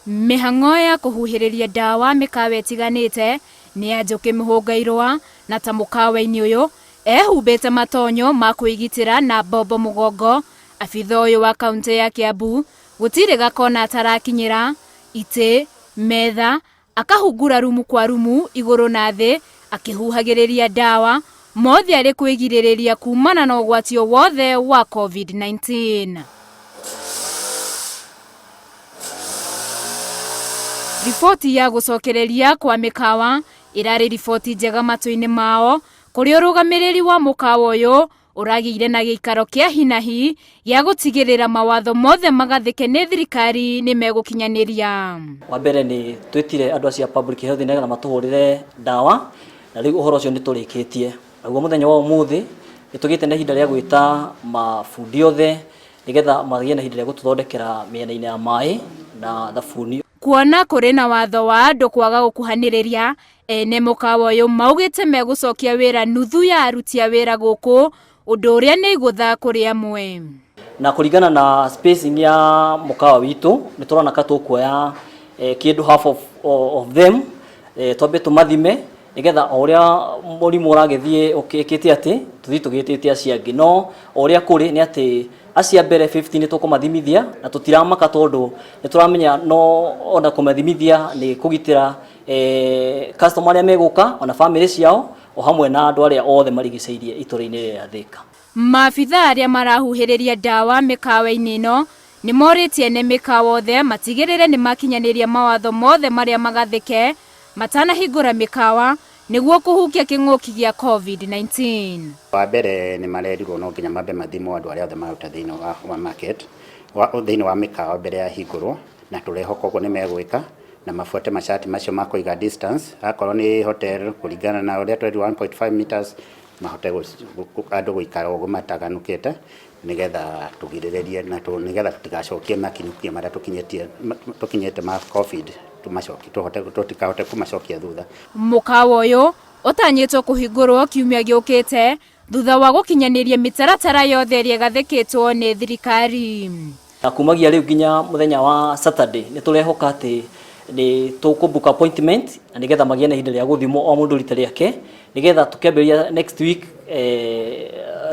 Mĩhang'o ya kũhuhĩrĩria ndawa mĩkawa ĩtiganĩte nĩ ya Njũkĩ Mũhũngairũa na ta mũkawa-inĩ ũyũ ehumbĩte matonyo ma kwĩgitĩra na mbombo mũgongo, abitha ũyũ wa kauntĩ ya Kiambu gũtirĩ gakona atarakinyĩra, itĩ, metha, akahungura rumu kwa rumu igũrũ na thĩ akĩhuhagĩrĩria ndawa, mothe arĩ kwĩgirĩrĩria kumana na ũgwati o wothe wa COVID-19. Riboti ya gũcokereria kwa mĩkawa ĩrarĩ riboti njega matũ-inĩ mao kũrĩa ũrũgamĩrĩri wa mũkawa ũyũ ũragĩire na gĩikaro kĩa hinahi gĩa gũtigĩrĩra mawatho mothe magathĩke nĩ thirikari nĩ megũkinyanĩria. Wa mbere nĩ twĩtire andũ acio a public health nĩgetha matũhũrĩre ndawa na rĩu ũhoro ũcio nĩ tũrĩkĩtie. Naguo mũthenya wa ũmũthĩ nĩ tũgĩte na ihinda rĩa gwĩta mabundi othe nĩgetha magĩe na ihinda rĩa gũtũthondekera mĩena-inĩ ya maĩ na thabuni. Kuona kũrĩ na watho wa andũ kwaga gũkuhanĩrĩria, ene mũkawa ũyũ maugĩte megũcokia wĩra nuthu ya aruti a wĩra gũkũ, ũndũ ũrĩa nĩ igũtha kũrĩ amwe. Na kũringana na spacing ya mũkawa witũ nĩ tũrona ka tũkuoya kĩndũ half of them, twambe tũmathime nĩgetha o ũrĩa mũrimũ ũragĩthiĩ ũkĩkĩte atĩ tũthiĩ tũgĩtĩte acio angĩ, no o ũrĩa kũrĩ nĩ atĩ acio a mbere 50 nĩ tũkũmathimithia na tũtiramaka tondũ nĩ tũramenya no ona kũmathimithia nĩ kũgitĩra customer arĩa megũka ona famĩlĩ ciao o hamwe na andũ arĩa othe marigicĩirie itũra-inĩ rĩa Thĩka. Maabithaa arĩa marahuhĩrĩria ndawa mĩkawa-inĩ ĩno nĩ morĩtie ene mĩkawa othe matigĩrĩre nĩ makinyanĩria mawatho mothe marĩa magathĩke matanahingũra mĩkawa nĩguo kũhukia kĩng'ũki gĩa COVID-19. Wa mbere nĩ marerirwo no nginya mambe mathimwo andũ arĩa othe maruta thĩinĩ wa market, thĩinĩ wa mĩkawa mbere ya hingũrwo, na tũrehoka ũguo nĩ megwĩka na mabuate macati macio ma kũiga distance, akorwo nĩ hotel kũringana na ũrĩa twerirwo 1.5 meters mahote andũ gũikara ũguo mataganũkĩte nĩgetha tũgirĩrĩrie na nĩgetha tũtigacokie makinyũkia marĩa tũkinyĩte ma COVID tũmacokie tũhote tũtikahote kũmacokia thutha. Mũkawa ũyũ ũtanyĩtwo kũhingũrwo kiumia gĩũkĩte thutha wa gũkinyanĩria mĩtaratara yothe ĩrĩa ĩgathĩkĩtwo nĩ thirikari. Na kumagia rĩu nginya mũthenya wa Saturday nĩ tũrehoka atĩ nĩ tũkũ book appointment na nĩgetha magĩe na ihinda rĩa gũthimwo o mũndũ rita rĩake nĩgetha tũkĩambĩrĩria next week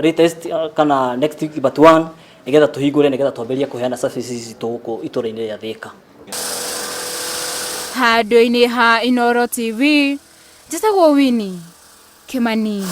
latest kana next week but one nĩgetha tũhingũre nĩgetha twambĩrĩrie kũheana services citũ gũkũ itũra-inĩ rĩa Thĩka. Handũ-inĩ ha Inooro TV, njĩtagwo Winnie Kĩmani.